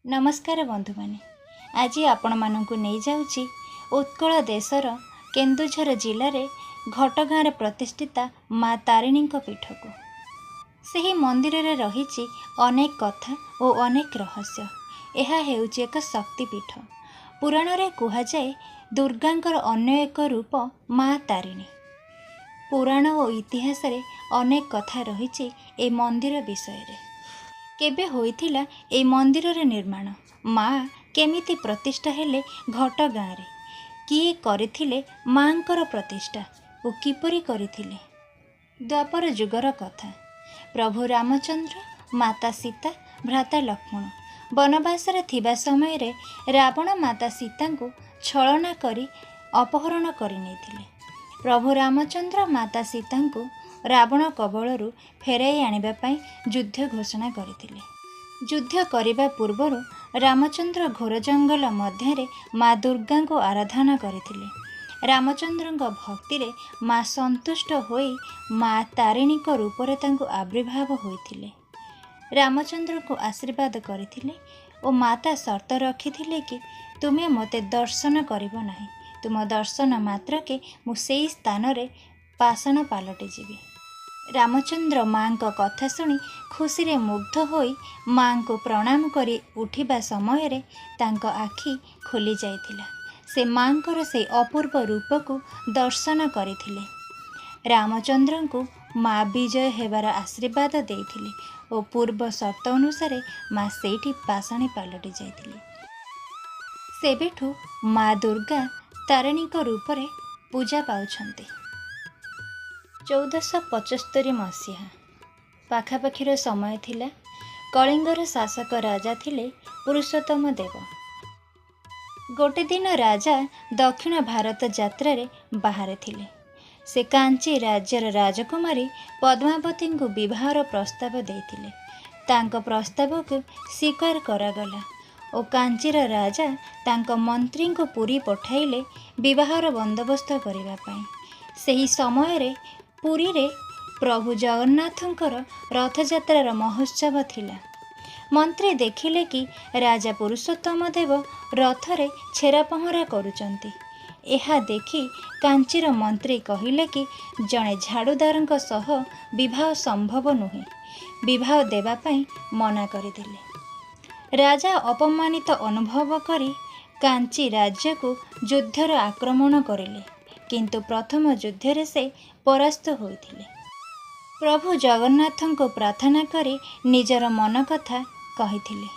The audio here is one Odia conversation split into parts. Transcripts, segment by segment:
ନମସ୍କାର ବନ୍ଧୁମାନେ, ଆଜି ଆପଣମାନଙ୍କୁ ନେଇଯାଉଛି ଉତ୍କଳ ଦେଶର କେନ୍ଦୁଝର ଜିଲ୍ଲାରେ ଘଟଗାଁରେ ପ୍ରତିଷ୍ଠିତା ମା ତାରିଣୀଙ୍କ ପୀଠକୁ। ସେହି ମନ୍ଦିରରେ ରହିଛି ଅନେକ କଥା ଓ ଅନେକ ରହସ୍ୟ। ଏହା ହେଉଛି ଏକ ଶକ୍ତିପୀଠ। ପୁରାଣରେ କୁହାଯାଏ ଦୁର୍ଗାଙ୍କର ଅନ୍ୟ ଏକ ରୂପ ମା ତାରିଣୀ। ପୁରାଣ ଓ ଇତିହାସରେ ଅନେକ କଥା ରହିଛି ଏ ମନ୍ଦିର ବିଷୟରେ। କେବେ ହୋଇଥିଲା ଏ ମନ୍ଦିରର ନିର୍ମାଣ? ମା କେମିତି ପ୍ରତିଷ୍ଠା ହେଲେ ଘଟଗାଁରେ? କିଏ କରିଥିଲେ ମାଙ୍କର ପ୍ରତିଷ୍ଠା ଓ କିପରି କରିଥିଲେ? ଦ୍ୱାପର ଯୁଗର କଥା। ପ୍ରଭୁ ରାମଚନ୍ଦ୍ର, ମାତା ସୀତା, ଭ୍ରାତା ଲକ୍ଷ୍ମଣ ବନବାସରେ ଥିବା ସମୟରେ ରାବଣ ମାତା ସୀତାଙ୍କୁ ଛଳନା କରି ଅପହରଣ କରିନେଇଥିଲେ। ପ୍ରଭୁ ରାମଚନ୍ଦ୍ର ମାତା ସୀତାଙ୍କୁ ରାବଣ କବଳରୁ ଫେରାଇ ଆଣିବା ପାଇଁ ଯୁଦ୍ଧ ଘୋଷଣା କରିଥିଲେ। ଯୁଦ୍ଧ କରିବା ପୂର୍ବରୁ ରାମଚନ୍ଦ୍ର ଘୋର ଜଙ୍ଗଲ ମଧ୍ୟରେ ମା ଦୁର୍ଗାଙ୍କୁ ଆରାଧନା କରିଥିଲେ। ରାମଚନ୍ଦ୍ରଙ୍କ ଭକ୍ତିରେ ମା ସନ୍ତୁଷ୍ଟ ହୋଇ ମା ତାରିଣୀଙ୍କ ରୂପରେ ତାଙ୍କୁ ଆବିର୍ଭାବ ହୋଇଥିଲେ। ରାମଚନ୍ଦ୍ରଙ୍କୁ ଆଶୀର୍ବାଦ କରିଥିଲେ ଓ ମାତା ସର୍ତ୍ତ ରଖିଥିଲେ କି ତୁମେ ମୋତେ ଦର୍ଶନ କରିବ ନାହିଁ, ତୁମ ଦର୍ଶନ ମାତ୍ରକେ ମୁଁ ସେଇ ସ୍ଥାନରେ ପାଷାଣ ପାଲଟିଯିବି। ରାମଚନ୍ଦ୍ର ମାଙ୍କ କଥା ଶୁଣି ଖୁସିରେ ମୁଗ୍ଧ ହୋଇ ମାଙ୍କୁ ପ୍ରଣାମ କରି ଉଠିବା ସମୟରେ ତାଙ୍କ ଆଖି ଖୋଲି ଯାଇଥିଲା। ସେ ମାଙ୍କର ସେଇ ଅପୂର୍ବ ରୂପକୁ ଦର୍ଶନ କରିଥିଲେ। ରାମଚନ୍ଦ୍ରଙ୍କୁ ମା ବିଜୟ ହେବାର ଆଶୀର୍ବାଦ ଦେଇଥିଲେ ଓ ପୂର୍ବ ସର୍ତ୍ତ ଅନୁସାରେ ମା ସେଇଠି ପାଷାଣୀ ପାଲଟି ଯାଇଥିଲେ। ସେବେଠୁ ମା ଦୁର୍ଗା ତାରିଣୀଙ୍କ ରୂପରେ ପୂଜା ପାଉଛନ୍ତି। 1475 ମସିହା ପାଖାପାଖିର ସମୟ ଥିଲା। କଳିଙ୍ଗର ଶାସକ ରାଜା ଥିଲେ ପୁରୁଷୋତ୍ତମ ଦେବ। ଗୋଟେ ଦିନ ରାଜା ଦକ୍ଷିଣ ଭାରତ ଯାତ୍ରାରେ ବାହାରିଥିଲେ। ସେ କାଞ୍ଚି ରାଜ୍ୟର ରାଜକୁମାରୀ ପଦ୍ମାବତୀଙ୍କୁ ବିବାହର ପ୍ରସ୍ତାବ ଦେଇଥିଲେ। ତାଙ୍କ ପ୍ରସ୍ତାବକୁ ସ୍ୱୀକାର କରାଗଲା ଓ କାଞ୍ଚିର ରାଜା ତାଙ୍କ ମନ୍ତ୍ରୀଙ୍କୁ ପୁରୀ ପଠାଇଲେ ବିବାହର ବନ୍ଦୋବସ୍ତ କରିବା ପାଇଁ। ସେହି ସମୟରେ ପୁରୀରେ ପ୍ରଭୁ ଜଗନ୍ନାଥଙ୍କର ରଥଯାତ୍ରାର ମହୋତ୍ସବ ଥିଲା। ମନ୍ତ୍ରୀ ଦେଖିଲେ କି ରାଜା ପୁରୁଷୋତ୍ତମ ଦେବ ରଥରେ ଛେରା ପହଁରା କରୁଛନ୍ତି। ଏହା ଦେଖି କାଞ୍ଚିର ମନ୍ତ୍ରୀ କହିଲେ କି ଜଣେ ଝାଡ଼ୁଦାରଙ୍କ ସହ ବିବାହ ସମ୍ଭବ ନୁହେଁ। ବିବାହ ଦେବା ପାଇଁ ମନା କରିଦେଲେ। ରାଜା ଅପମାନିତ ଅନୁଭବ କରି କାଞ୍ଚି ରାଜ୍ୟକୁ ଯୁଦ୍ଧର ଆକ୍ରମଣ କରିଲେ, କିନ୍ତୁ ପ୍ରଥମ ଯୁଦ୍ଧରେ ସେ ପରାସ୍ତ ହୋଇଥିଲେ। ପ୍ରଭୁ ଜଗନ୍ନାଥଙ୍କୁ ପ୍ରାର୍ଥନା କରି ନିଜର ମନ କଥା କହିଥିଲେ।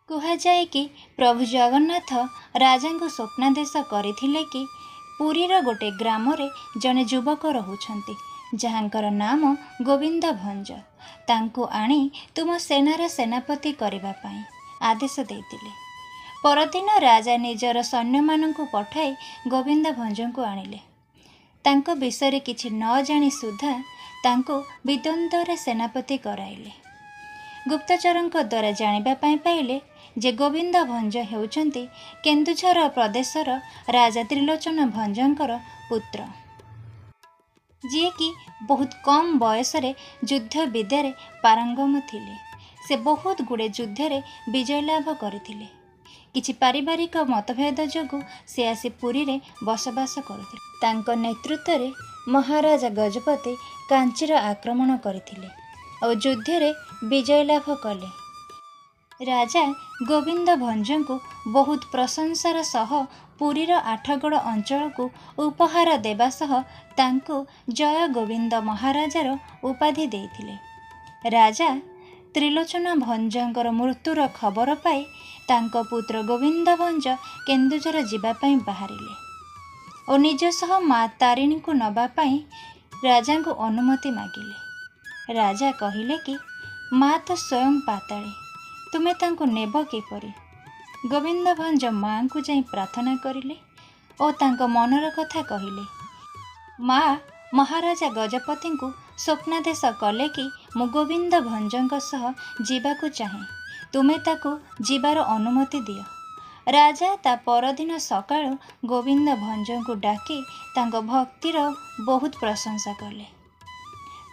କୁହାଯାଏ କି ପ୍ରଭୁ ଜଗନ୍ନାଥ ରାଜାଙ୍କୁ ସ୍ୱପ୍ନାଦେଶ କରିଥିଲେ କି ପୁରୀର ଗୋଟେ ଗ୍ରାମରେ ଜଣେ ଯୁବକ ରହୁଛନ୍ତି, ଯାହାଙ୍କର ନାମ ଗୋବିନ୍ଦ ଭଞ୍ଜ। ତାଙ୍କୁ ଆଣି ତୁମ ସେନାର ସେନାପତି କରିବା ପାଇଁ ଆଦେଶ ଦେଇଥିଲେ। ପରଦିନ ରାଜା ନିଜର ସୈନ୍ୟମାନଙ୍କୁ ପଠାଇ ଗୋବିନ୍ଦ ଭଞ୍ଜଙ୍କୁ ଆଣିଲେ। ତାଙ୍କ ବିଷୟରେ କିଛି ନ ଜାଣି ସୁଦ୍ଧା ତାଙ୍କୁ ବିଦ୍ୱନ୍ଦ୍ୱରେ ସେନାପତି କରାଇଲେ। ଗୁପ୍ତଚରଙ୍କ ଦ୍ୱାରା ଜାଣିବା ପାଇଁ ପାଇଲେ ଯେ ଗୋବିନ୍ଦ ଭଞ୍ଜ ହେଉଛନ୍ତି କେନ୍ଦୁଝର ପ୍ରଦେଶର ରାଜା ତ୍ରିଲୋଚନ ଭଞ୍ଜଙ୍କର ପୁତ୍ର, ଯିଏକି ବହୁତ କମ୍ ବୟସରେ ଯୁଦ୍ଧ ବିଦ୍ୟାରେ ପାରଙ୍ଗମ ଥିଲେ। ସେ ବହୁତ ଗୁଡ଼ିଏ ଯୁଦ୍ଧରେ ବିଜୟ ଲାଭ କରିଥିଲେ। କିଛି ପାରିବାରିକ ମତଭେଦ ଯୋଗୁଁ ସେ ଆସି ପୁରୀରେ ବସବାସ କରୁଥିଲେ। ତାଙ୍କ ନେତୃତ୍ୱରେ ମହାରାଜା ଗଜପତି କାଞ୍ଚିର ଆକ୍ରମଣ କରିଥିଲେ ଓ ଯୁଦ୍ଧରେ ବିଜୟ ଲାଭ କଲେ। ରାଜା ଗୋବିନ୍ଦ ଭଞ୍ଜଙ୍କୁ ବହୁତ ପ୍ରଶଂସାର ସହ ପୁରୀର ଆଠଗଡ଼ ଅଞ୍ଚଳକୁ ଉପହାର ଦେବା ସହ ତାଙ୍କୁ ଜୟ ଗୋବିନ୍ଦ ମହାରାଜାର ଉପାଧି ଦେଇଥିଲେ। ରାଜା ତ୍ରିଲୋଚନ ଭଞ୍ଜଙ୍କର ମୃତ୍ୟୁର ଖବର ପାଇ ତାଙ୍କ ପୁତ୍ର ଗୋବିନ୍ଦ ଭଞ୍ଜ କେନ୍ଦୁଝର ଯିବା ପାଇଁ ବାହାରିଲେ ଓ ନିଜ ସହ ମା ତାରିଣୀଙ୍କୁ ନେବା ପାଇଁ ରାଜାଙ୍କୁ ଅନୁମତି ମାଗିଲେ। ରାଜା କହିଲେ କି ମା ତ ସ୍ୱୟଂ ପାତାଳୀ, ତୁମେ ତାଙ୍କୁ ନେବ କିପରି? ଗୋବିନ୍ଦ ଭଞ୍ଜ ମାଙ୍କୁ ଯାଇ ପ୍ରାର୍ଥନା କରିଲେ ଓ ତାଙ୍କ ମନର କଥା କହିଲେ। ମା ମହାରାଜା ଗଜପତିଙ୍କୁ ସ୍ୱପ୍ନାଦେଶ କଲେ କି ମୁଁ ଗୋବିନ୍ଦ ଭଞ୍ଜଙ୍କ ସହ ଯିବାକୁ ଚାହେଁ, ତୁମେ ତାକୁ ଯିବାର ଅନୁମତି ଦିଅ। ରାଜା ତା ପରଦିନ ସକାଳୁ ଗୋବିନ୍ଦ ଭଞ୍ଜଙ୍କୁ ଡାକି ତାଙ୍କ ଭକ୍ତିର ବହୁତ ପ୍ରଶଂସା କଲେ।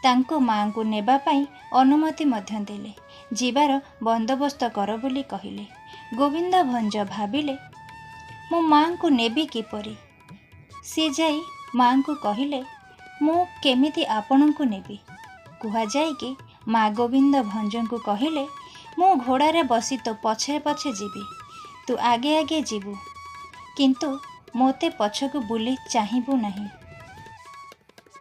ତାଙ୍କୁ ମାଙ୍କୁ ନେବା ପାଇଁ ଅନୁମତି ମଧ୍ୟ ଦେଲେ। ଯିବାର ବନ୍ଦୋବସ୍ତ କର ବୋଲି କହିଲେ। ଗୋବିନ୍ଦ ଭଞ୍ଜ ଭାବିଲେ, ମୁଁ ମାଆଙ୍କୁ ନେବି କିପରି? ସିଏ ଯାଇ ମାଆଙ୍କୁ କହିଲେ, ମୁଁ କେମିତି ଆପଣଙ୍କୁ ନେବି? କୁହାଯାଏ କି ମା ଗୋବିନ୍ଦ ଭଞ୍ଜଙ୍କୁ କହିଲେ, ମୁଁ ଘୋଡ଼ାରେ ବସି ତୋ ପଛେ ପଛେ ଯିବି, ତୁ ଆଗେ ଆଗେ ଯିବୁ, କିନ୍ତୁ ମୋତେ ପଛକୁ ବୁଲି ଚାହିଁବୁ ନାହିଁ।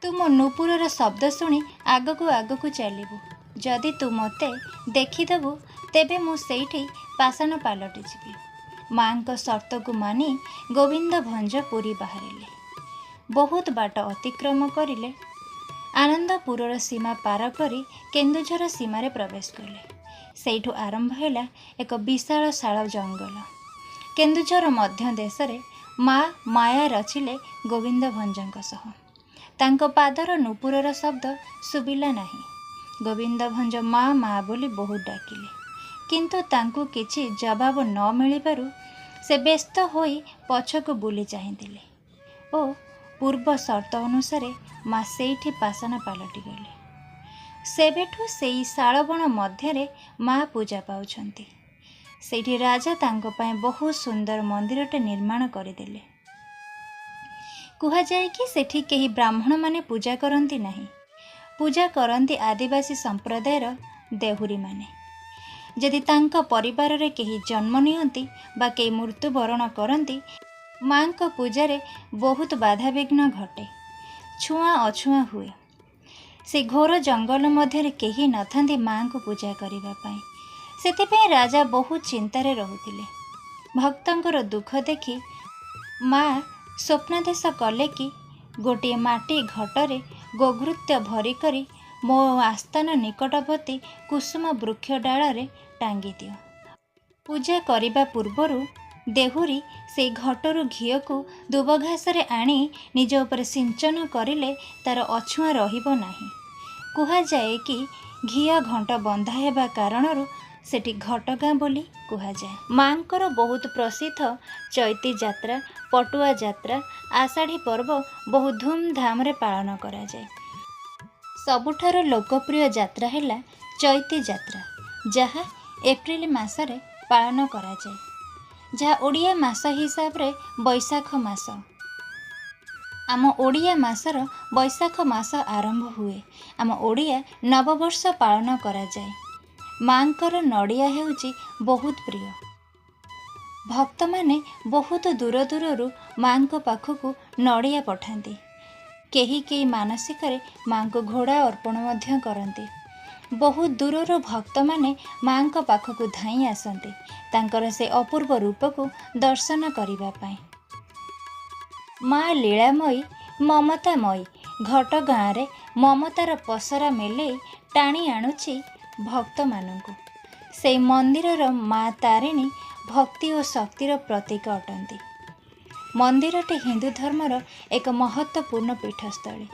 ତୁ ମୋ ନୂପୁରର ଶବ୍ଦ ଶୁଣି ଆଗକୁ ଆଗକୁ ଚାଲିବୁ। ଯଦି ତୁ ମୋତେ ଦେଖିଦେବୁ, ତେବେ ମୁଁ ସେଇଠି ପାଷାଣ ପାଲଟିଯିବି। ମାଆଙ୍କ ସର୍ତ୍ତକୁ ମାନି ଗୋବିନ୍ଦ ଭଞ୍ଜ ପୁରୀ ବାହାରିଲେ। ବହୁତ ବାଟ ଅତିକ୍ରମ କରିଲେ। ଆନନ୍ଦପୁରର ସୀମା ପାର କରି କେନ୍ଦୁଝର ସୀମାରେ ପ୍ରବେଶ କଲେ। ସେଇଠୁ ଆରମ୍ଭ ହେଲା ଏକ ବିଶାଳ ଶାଳ ଜଙ୍ଗଲ। କେନ୍ଦୁଝର ମଧ୍ୟ ଦେଶରେ ମା ମାୟା ରଚିଲେ ଗୋବିନ୍ଦ ଭଞ୍ଜଙ୍କ ସହ। ତାଙ୍କ ପାଦର ନୂପୁରର ଶବ୍ଦ ଶୁଭିଲା ନାହିଁ। ଗୋବିନ୍ଦ ଭଞ୍ଜ ମା ମା ବୋଲି ବହୁତ ଡାକିଲେ, କିନ୍ତୁ ତାଙ୍କୁ କିଛି ଜବାବ ନ ମିଳିବାରୁ ସେ ବ୍ୟସ୍ତ ହୋଇ ପଛକୁ ବୁଲି ଚାହିଁଥିଲେ ଓ ପୂର୍ବ ସର୍ତ୍ତ ଅନୁସାରେ ମା ସେଇଠି ପାଷାଣ ପାଲଟିଗଲେ। ସେବେଠୁ ସେଇ ଶାଳବଣ ମଧ୍ୟରେ ମା ପୂଜା ପାଉଛନ୍ତି। ସେଇଠି ରାଜା ତାଙ୍କ ପାଇଁ ବହୁତ ସୁନ୍ଦର ମନ୍ଦିରଟେ ନିର୍ମାଣ କରିଦେଲେ। କୁହାଯାଏ କି ସେଠି କେହି ବ୍ରାହ୍ମଣମାନେ ପୂଜା କରନ୍ତି ନାହିଁ। ପୂଜା କରନ୍ତି ଆଦିବାସୀ ସମ୍ପ୍ରଦାୟର ଦେହୁରୀମାନେ। ଯଦି ତାଙ୍କ ପରିବାରରେ କେହି ଜନ୍ମ ନିଅନ୍ତି ବା କେହି ମୃତ୍ୟୁବରଣ କରନ୍ତି, ମାଆଙ୍କ ପୂଜାରେ ବହୁତ ବାଧାବିଘ୍ନ ଘଟେ, ଛୁଆଁ ଅଛୁଆଁ ହୁଏ। ସେ ଘୋର ଜଙ୍ଗଲ ମଧ୍ୟରେ କେହି ନଥାନ୍ତି ମାଆଙ୍କୁ ପୂଜା କରିବା ପାଇଁ। ସେଥିପାଇଁ ରାଜା ବହୁତ ଚିନ୍ତାରେ ରହୁଥିଲେ। ଭକ୍ତଙ୍କର ଦୁଃଖ ଦେଖି ମା ସ୍ୱପ୍ନାଦେଶ କଲେ କି ଗୋଟିଏ ମାଟି ଘଟରେ ଗୋଘୃତ୍ୟ ଭରି କରି ମୋ ଆସ୍ଥାନ ନିକଟବର୍ତ୍ତୀ କୁସୁମ ବୃକ୍ଷ ଡାଳରେ ଟାଙ୍ଗି ଦିଅ। ପୂଜା କରିବା ପୂର୍ବରୁ ଦେହୁରୀ ସେଇ ଘଟରୁ ଘିଅକୁ ଦୁବଘାସରେ ଆଣି ନିଜ ଉପରେ ସିଞ୍ଚନ କରିଲେ ତାର ଅଛୁଆଁ ରହିବ ନାହିଁ। କୁହାଯାଏ କି ଘିଅ ଘଣ୍ଟ ବନ୍ଧା ହେବା କାରଣରୁ ସେଠି ଘଟଗାଁ ବୋଲି କୁହାଯାଏ। ମାଆଙ୍କର ବହୁତ ପ୍ରସିଦ୍ଧ ଚୈତି ଯାତ୍ରା, ପଟୁଆ ଯାତ୍ରା, ଆଷାଢ଼ୀ ପର୍ବ ବହୁ ଧୁମଧାମରେ ପାଳନ କରାଯାଏ। ସବୁଠାରୁ ଲୋକପ୍ରିୟ ଯାତ୍ରା ହେଲା ଚୈତି ଯାତ୍ରା, ଯାହା ଏପ୍ରିଲ ମାସରେ ପାଳନ କରାଯାଏ, ଯାହା ଓଡ଼ିଆ ମାସ ହିସାବରେ ବୈଶାଖ ମାସ। ଆମ ଓଡ଼ିଆ ମାସର ବୈଶାଖ ମାସ ଆରମ୍ଭ ହୁଏ। ଆମ ଓଡ଼ିଆ ନବବର୍ଷ ପାଳନ କରାଯାଏ। ମାଆଙ୍କର ନଡ଼ିଆ ହେଉଛି ବହୁତ ପ୍ରିୟ। ଭକ୍ତମାନେ ବହୁତ ଦୂର ଦୂରରୁ ମାଆଙ୍କ ପାଖକୁ ନଡ଼ିଆ ପଠାନ୍ତି। କେହି କେହି ମାନସିକରେ ମାଆଙ୍କୁ ଘୋଡ଼ା ଅର୍ପଣ ମଧ୍ୟ କରନ୍ତି। ବହୁତ ଦୂରରୁ ଭକ୍ତମାନେ ମାଆଙ୍କ ପାଖକୁ ଧାଇଁ ଆସନ୍ତି ତାଙ୍କର ସେ ଅପୂର୍ବ ରୂପକୁ ଦର୍ଶନ କରିବା ପାଇଁ। ମା ଲୀଳାମୟୀ, ମମତାମୟୀ ଘଟଗାଁରେ ମମତାର ପସରା ମେଲେଇ ଟାଣି ଆଣୁଛି ଭକ୍ତମାନଙ୍କୁ। ସେଇ ମନ୍ଦିରର ମା ତାରିଣୀ ଭକ୍ତି ଓ ଶକ୍ତିର ପ୍ରତୀକ ଅଟନ୍ତି। ମନ୍ଦିରଟି ହିନ୍ଦୁ ଧର୍ମର ଏକ ମହତ୍ତ୍ୱପୂର୍ଣ୍ଣ ପୀଠସ୍ଥଳୀ।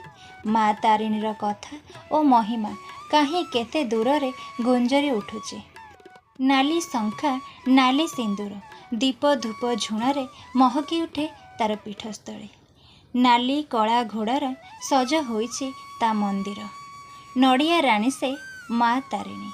ମା ତାରିଣୀର କଥା ଓ ମହିମା କାହିଁ କେତେ ଦୂରରେ ଗୁଞ୍ଜରି ଉଠୁଛି। ନାଲି ଶଙ୍ଖା, ନାଲି ସିନ୍ଦୁର, ଦୀପ ଧୂପ ଝୁଣାରେ ମହକି ଉଠେ ତାର ପୀଠସ୍ଥଳୀ। ନାଲି କଳା ଘୋଡ଼ାର ସଜ ହୋଇଛି ତା ମନ୍ଦିର। ନଡ଼ିଆ ରାଣୀ ସେ ମା ତାରିଣୀ।